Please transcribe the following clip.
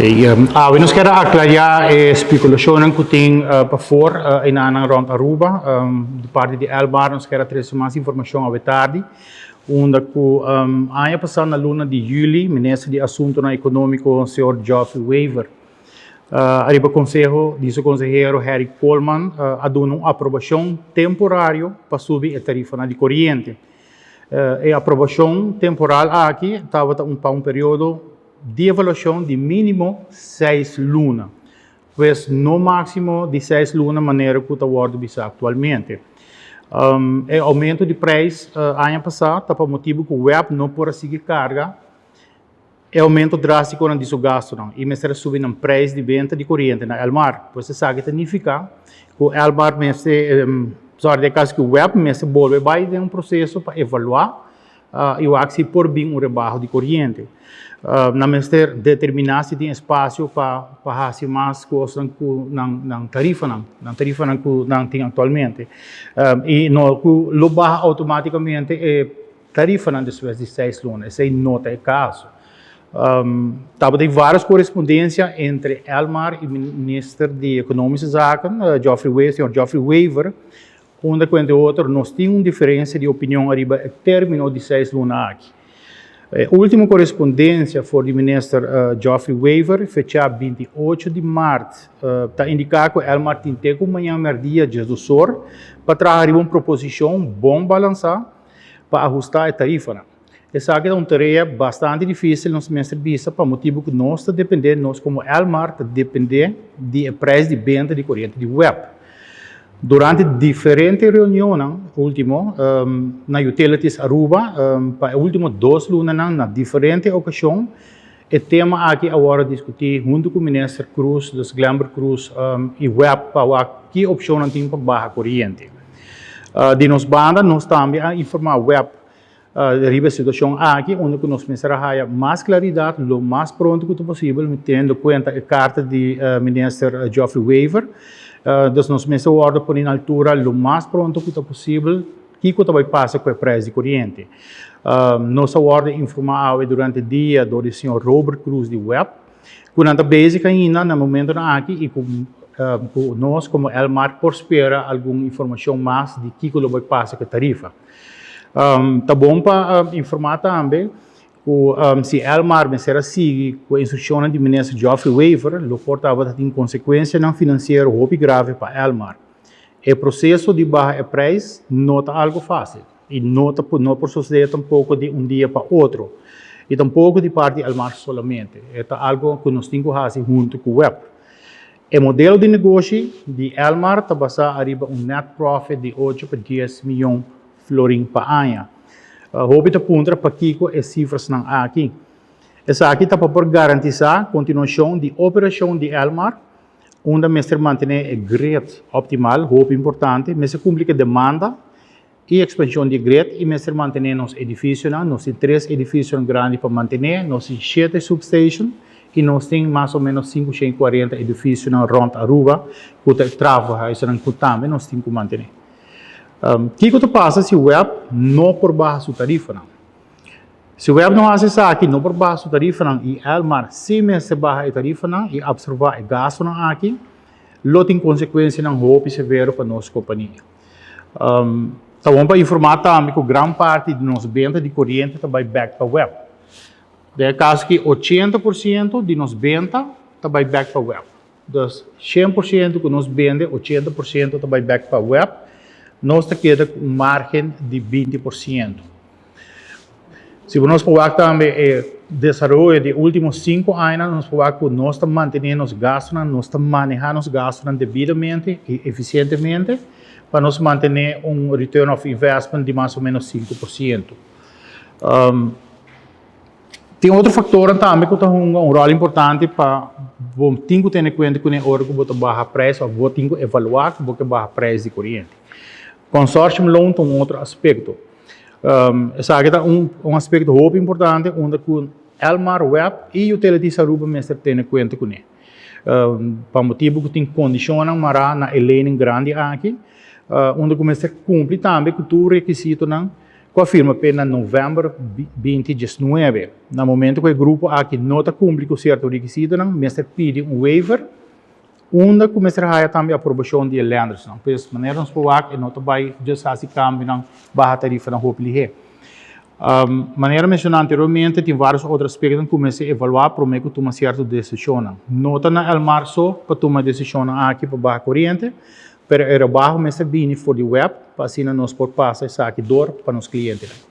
Awe nos kier a aclaria e speculacionnan cu tin pafor enanan rond Aruba. Di parti di Elmar nos kier a trece mas informacion awe tardi, unda cu aña pasa na luna di juli Minister di Asuntonan Economico señor Geoffrey Wever ariba conseho di su consehero Harry Koolman a duna un aprobacion temporario pa subi e tarifanan di coriente. E aprobacion temporal aki tabata un pa un periodo di evaluacion di minimo seis luna, pues no maximo di seis luna manera cu ta wordo bisa actualmente. E aumento di prijs aña pasa ta pa motibo cu web no por a sigui carga e aumento drasticonan di su gastonan y mester a subi nan prijs di benta di coriente na Elmar. Pues esaki ta nifica cu Elmar mester, sorry, den caso cu web mester bolbe bay den un proceso pa evalua y wak si por bin un rebaho di coriente. Nan mester determina si tin espacio pa pa haci mas cosnan cu nan nan tarifanan, nan tarifanan cu nan tin actualmente. Y no cu lo baha automaticamente e tarifanan despues di seis luna, esey no ta e caso. Tabatin varios correspondencia entre Elmar y Minister di Economische Zaken, Geoffrey Wever, señor Geoffrey Wever, Unda ku entre otro nos tin un diferensia di opinion ariba e término di seis luna aki. E último korespondensia for di minister Geoffrey Wever, fechá 28 di mart, ta indiká ku Elmar tin te ku mañan mèrdia diesdosor pa traha riba un proposishon bon balansá pa ahustá e tarifanan. Esaki ta un tarea bastante difísil nos mester bisa pa motibu ku nos ta dependé, nos komo Elmar ta dependé di e preis di benta di koriente di web. Durante diferente reunionnan último na Utilities Aruba pa e último dos lunanan na diferente okashon e tema aki a wòrdu diskutí huntu ku Minister Croes, dus Glenbert Croes i web pa wak ki opshonnan tin pa baha koriente. Di nos banda nos tambe a informá web Riba e situacion aki, unda cu nos mester a haya mas claridad lo mas pronto cu ta posibel, teniendo cuenta e carta di Minister Geoffrey Wever. Dus nos mester wordo poni na altura lo mas pronto cu ta posibel kico ta bay pasa cu e prijs di coriente. Nos a wordo informa awe durante dia door di señor Robert Croes di web cu nan ta bezig ainda na momentonan aki y cu nos como Elmar por spera algun informacion mas di kico lo bay pasa cu e tarifa. Ta bon pa informá tambe ku si Elmar mester a sigui ku e instrukshonnan di Minister Geoffrey Wever, lo por tabata tin konsekuensianan finansiero hopi grave pa Elmar. E proseso di baha e preis no ta algu fásil i no ta no por sosodé tampoko di un dia pa otro i tampoko di parti di Elmar solamente. E ta algu ku nos tin ku hasi huntu ku web. E modelo di negoshi di Elmar ta basá ariba un net profit di ocho pa dies miyon florin pa aña. Hopi ta puntra pakiko e sifrasnan aki. Esaki ta pa por garantisá kontinuashon di operashon di Elmar, unda mester mantené e grid optimal, hopi importante, mester kumpli ku e demanda E ekspanshon di grid i mester mantené nos edifisionan. Nos tin tres edifisionan grandi pa mantené, nos tin shete substation i nos tin mas o ménos 540 edifisionan rònt Aruba ku ta e trafohuizennan ku tambe nos tin ku mantené. Kiko ta pasa si web no por baha su tarifanan? Si web no hasi esaki, no por baha su tarifanan i Elmar si mester baha e tarifanan i apsorbá e gastunan aki, lo tin konsekuensianan hopi severo pa nos kompania. Ta bon pa informá tambe ku gran parti di nos benta di koriente ta bai bèk pa web. Den e kaso aki 80% di nos benta ta bai bèk pa web. Dus 100% ku nos bende, 80% ta bai bèk pa web. Nos ta keda ku un márgen di 20%. Si bo nos por wak tambe e desaroyo di e ultimo sinku añanan, nos por wak ku nos ta mantené nos gastunan, nos ta manehá nos gastunan debidamente i efisientemente pa nos mantené un return of investment di mas o ménos 5%. Tin otro faktornan tambe ku ta hunga un ròl importante pa bo tin ku tene kuenta kuné ora ku bo ta baha preis òf bo tin ku evaluá ku bo ke baha preis di koriente. Consortium loan ta un otro aspekto. Esaki ta un aspekto hopi importante unda ku Elmar, web i Utilities Aruba mester tene kuenta kuné. Pa motibu ku tin kondishonnan mará na e lening grandi aki, unda ku mester kumpli tambe ku tur rekisitonan. Cu a firma pe na november 2019. Na momento cu e grupo aki no ta cumpli cu cierto requisito, nan mester pidi un waiver, unda cu mester haya tambe aprobacion di lenders. No? Pues manera nos por wak, e no ta bay just haci cambio nan baha tarifa nan hopi lihe. Manera menciona anteriormente, tin varios otro aspecto cu mester evalua prome cu tuma cierto decision. No ta na Elmar so pa tuma decision aki pa baha coriente, pero e rebaho mester bini for di WEB, pa asina nos por pasa esaki door pa nos cliente.